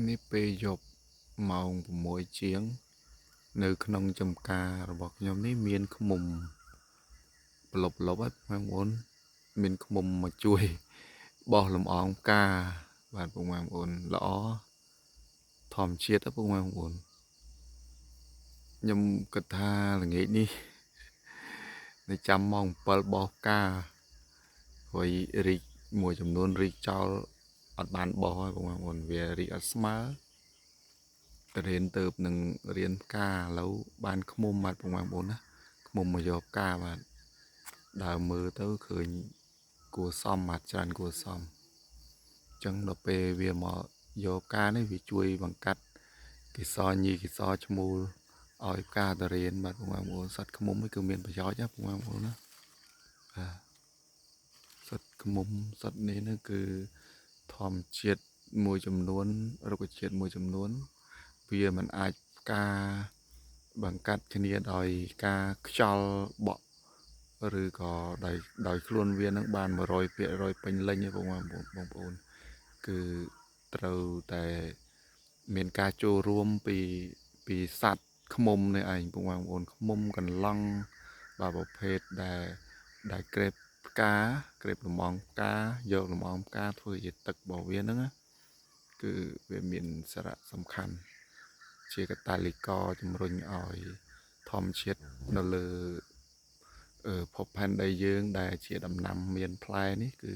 នេះពេលយប់ម៉ោង6ជាង នៅក្នុងចំការរបស់ខ្ញុំនេះមានឃ្មុំប្លុបប្លុបហើយបងប្អូនមានឃ្មុំមកជួយបោះលំអងផ្កាបាទពុកម៉ែបងប្អូនល្អធម្មជាតិពុកម៉ែបងប្អូនខ្ញុំគិតថាល្ងាចនេះនៅចាំម៉ោង7បោះផ្កាព្រោះរីកមួយចំនួនរីកចោលអត់បានបោះហើយបងប្អូនវារីកអត់ស្មើទៅរៀនទៅនឹងរៀនផ្កាឥឡូវបានឃ្មុំបាទបងប្អូនណាឃ្មុំមកយកផ្កាបាទដើមមើលទៅឃើញគួសមបាទច្រើនគួសមអញ្ចឹងដល់ពេលវាមកយកផ្កានេះវាជួយបង្កាត់កេសរញីកេសរឈ្មោលឲ្យផ្កាទៅរៀនបាទបងប្អូនសត្វឃ្មុំនេះគឺមានប្រយោជន៍ណាបងប្អូនណាបាទសត្វឃ្មុំសត្វនេះនោះគឺធម្មជាតិមួយចំនួនរុក្ខជាតិមួយចំនួនវាមិនអាចផ្កាបង្កាត់គ្នាដោយការខ្យល់បក់ឬក៏ដោយខ្លួនវានឹងបាន100%ពេញលេញទេបងប្អូនគឺត្រូវតែមានការចូលរួមពីសត្វឃ្មុំនេះឯងបងប្អូនឃ្មុំកន្លង់បាទប្រភេទដែលក្រេបផ្កាក្រេបលំអងផ្កាយកលំអងផ្កាធ្វើជាទឹករបស់វាហ្នឹងគឺវាមានសារៈសំខាន់ជាកតាលីកជំរុញឲ្យធម្មជាតិនៅលើភពផែនដីយើងដែលជាដំណាំមានផ្លែនេះគឺ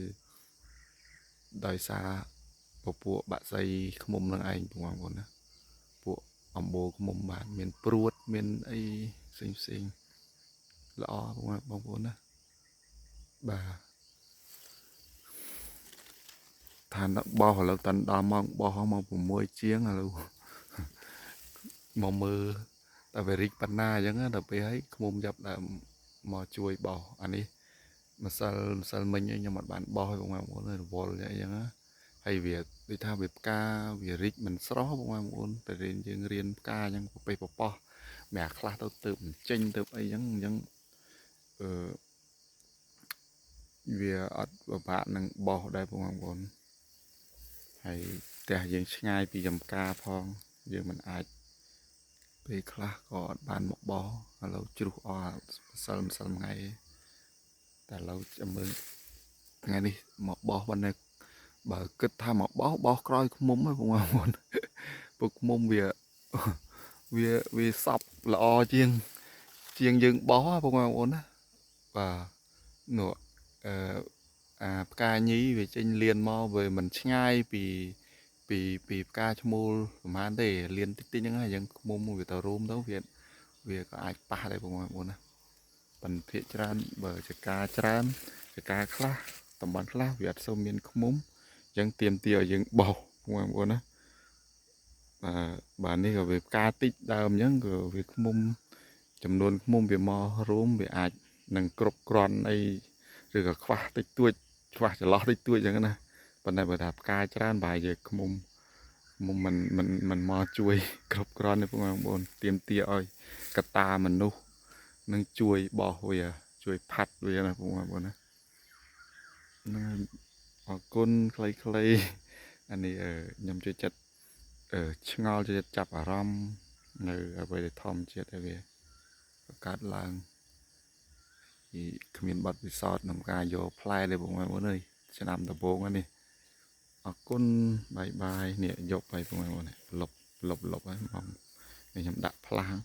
ដោយសារពពួកបាក់សីឃ្មុំនឹងឯងបងប្អូនណាពួកអំបូរឃ្មុំបាទមានព្រួតមានអីផ្សេងផ្សេងល្អបងប្អូនណាបាទឋានបោះឥឡូវតាន់ដល់ម៉ោងបោះម៉ោង6ជាងឥឡូវមកមើលតែវារីកប៉ុណ្ណាអញ្ចឹងដល់ពេលហើយឃ្មុំចាប់ដើមមកជួយបោះអានេះម្សិលមិញខ្ញុំអត់បានបោះទេបងប្អូនរវល់អញ្ចឹងណាហើយវាដូចថាវាផ្កាវារីកមិនស្រស់បងប្អូនតែរៀនយើងរៀនផ្កាអញ្ចឹងប្រពេះប្រប៉ោះមានអាខ្លះទៅទៅចេញទៅអីអញ្ចឹងអឺវាអត់ពិបាកនឹងបោះដែរបងប្អូនហើយផ្ទះយើងឆ្ងាយពីចំការផងយើងមិនអាចពេលខ្លះក៏អត់បានមកបោះឥឡូវជ្រុះអស់ម្សិលថ្ងៃតែឥឡូវចាំមើលថ្ងៃនេះមកបោះប៉ុន្តែបើគិតថាមកបោះក្រោយឃ្មុំហ្នឹងបងប្អូនពួកឃ្មុំវាវាសប់ល្អជាងយើងបោះបងប្អូនណាបាទនោះអាផ្កាញីវាចេញលៀនមកវាមិនឆ្ងាយពីផ្កាឈ្មោលប្រហែលទេលៀនតិចតិចហ្នឹងហើយយើងឃ្មុំវាទៅរួមទៅវាក៏អាចប៉ះដែរបងប្អូនណាប៉ុន្តែភាគច្រើនបើចកាច្រើនចកាខ្លះតំបន់ខ្លះវាអត់សូវមានឃ្មុំអញ្ចឹងទៀមទាឲ្យយើងបោះបងប្អូនណាបាទនេះក៏វាផ្កាតិចដើមអញ្ចឹងក៏វាឃ្មុំចំនួនឃ្មុំវាមករួមវាអាចនឹងគ្រប់គ្រាន់អីឬក៏ខ្វះតិចតួចខ្វះចន្លោះតិចតួចអញ្ចឹងណាប៉ុន្តែបើថាផ្កាច្រើនប្រហែលជាឃ្មុំមិនមកជួយគ្រប់គ្រាន់ទេបងប្អូនទៀមទាឲ្យកតាមនុស្សនឹងជួយបោះវាជួយផាត់វាណាបងប្អូនណាហ្នឹងអរគុណខ្លីៗអានេះខ្ញុំជួយចិត្តឆ្ងល់ជួយចិត្តចាប់អារម្មណ៍នៅអ្វីដែលធម្មជាតិឲ្យវាកើតឡើងគ្មានបទពិសោធន៍ក្នុងការយកផ្លែទេបងប្អូនអើយឆ្នាំដំបូងនេះអរគុណបាយបាយនេះយកបាយបងប្អូនលុបលុបលុបហើយមកខ្ញុំដាក់ផ្លាស់